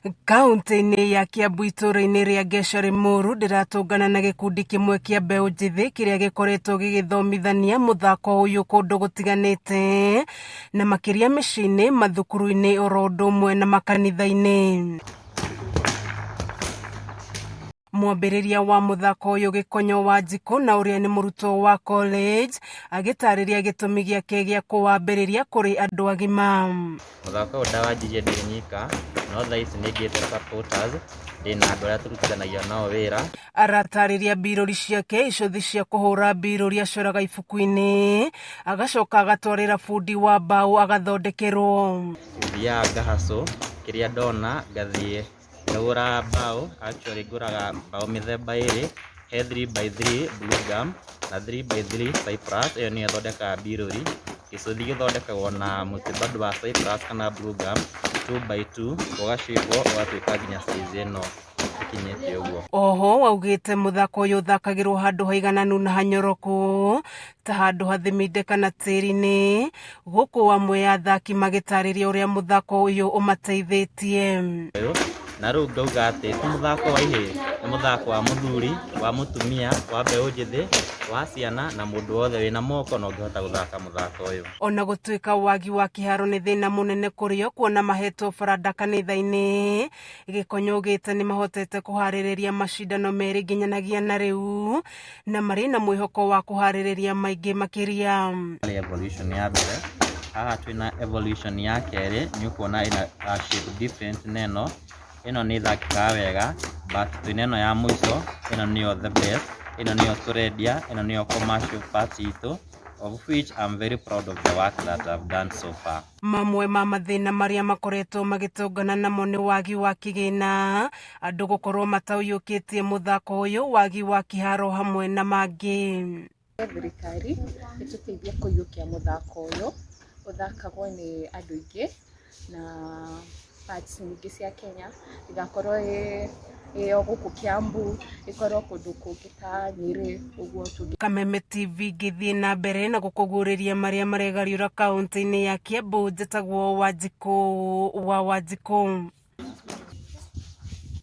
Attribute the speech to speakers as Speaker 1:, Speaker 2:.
Speaker 1: Kauntĩ-inĩ ya Kiambu itũũra-inĩ rĩa Ngeca Limuru ndĩratũngana na gĩkundi kĩmwe kĩa mbeũ njĩthĩ kĩrĩa gĩkoretwo gĩgĩthomithania mũthako ũyũ kũndũ gũtiganĩte na makĩria mĩciĩ-inĩ, mathukuru-inĩ oro ũndũ ũmwe na makanitha-inĩ. Mwambĩrĩria wa mũthako ũyũ Gĩkonyo Wanjikũ na ũrĩa nĩ mũrutwo wa college agĩtarĩria gĩtũmi gĩake gĩa kũwambĩrĩria kũrĩ andũ agima.
Speaker 2: Mũthako ũyũ ndawanjirie ndĩ nyika, no thaa ici nĩ ngĩte supporters, ndĩna andũ arĩa tũrutithanagia nao wĩra.
Speaker 1: Aratarĩria mbirũri ciake icothi cia kũhũra mbirũri acoraga ibuku-inĩ, agacoka agatwarĩra bundi wa mbaũ agathondekerwo.
Speaker 2: Thiaga ngahacũ, kĩrĩa ndona ngathiĩ ngagũra mbaũ, actually ngũraga mbaũ mĩthemba ĩrĩ, he 3 by 3 blue gum na 3 by 3 cypress, ĩyo nĩyo ĩthondekaga mbirũri. Gĩcũthi gĩthondekagwo na mũtĩ bado wa cypress kana blue gum, 2 by 2, ũgacibwo ũgatuĩka nginya size ĩno ĩkinyĩte ũguo.
Speaker 1: Oho augĩte mũthako ũyũ ũthakagĩrwo handũ haigananu na hanyoroku ta handũ hathiminde kana tĩri-inĩ, gũkũ amwe a athaki magĩtarĩria ũrĩa mũthako ũyũ ũmateithĩtie.
Speaker 2: Na rĩu ngauga atĩ ti mũthako wa ihĩĩ, nĩ mũthako wa mũthuri, wa mũtumia, wa mbeũ njĩthĩ, wa ciana na mũndũ wothe wĩna moko na ũngĩhota gũthaka mũthako ũyũ.
Speaker 1: Ona gũtuĩka wagi wa kĩharo nĩ thĩna mũnene kũrĩ o kuona mahetwo baranda kanitha-inĩ, Gĩkonyo augĩte nĩ mahotete kũharĩrĩria macindano merĩ nginyanagia na rĩu na marĩ na mwĩhoko wa kũharĩrĩria maingĩ makĩria.
Speaker 2: Evolution ya mbere, haha twĩna evolution ya kerĩ, nĩ ũkuona ĩna shape different na ĩno, ĩno nĩ ĩthakĩkaga wega but twĩna ĩno ya mũico, ĩno nĩyo the best, ĩno nĩyo tũrendia, ĩno nĩyo commercial part itũ, of which I'm very proud of the work that I've done so far.
Speaker 1: Mamwe ma mathĩna marĩa makoretwo magĩtũngana namo nĩ wagi wa kĩgĩna, andũ gũkorwo mataũiyũkĩtie mũthako ũyũ, wagi wa kĩharo hamwe na mangĩ.
Speaker 3: Thirikari ĩtũteithie kũiyũkia mũthako ũyũ, ũthakagwo nĩ andũ aingĩ na parts nyingĩ cia Kenya, ĩgakorwo ĩ o gũkũ Kiambu, ĩkorwo kũndũ kũngĩ ta Nyĩrĩ ũguo.
Speaker 1: Kameme TV ngĩthiĩ na mbere na gũkũguũrĩria marĩa maregariũra kaũntĩ-inĩ ya Kiambu, njĩtagwo Wanjikũ wa Wanjikũ.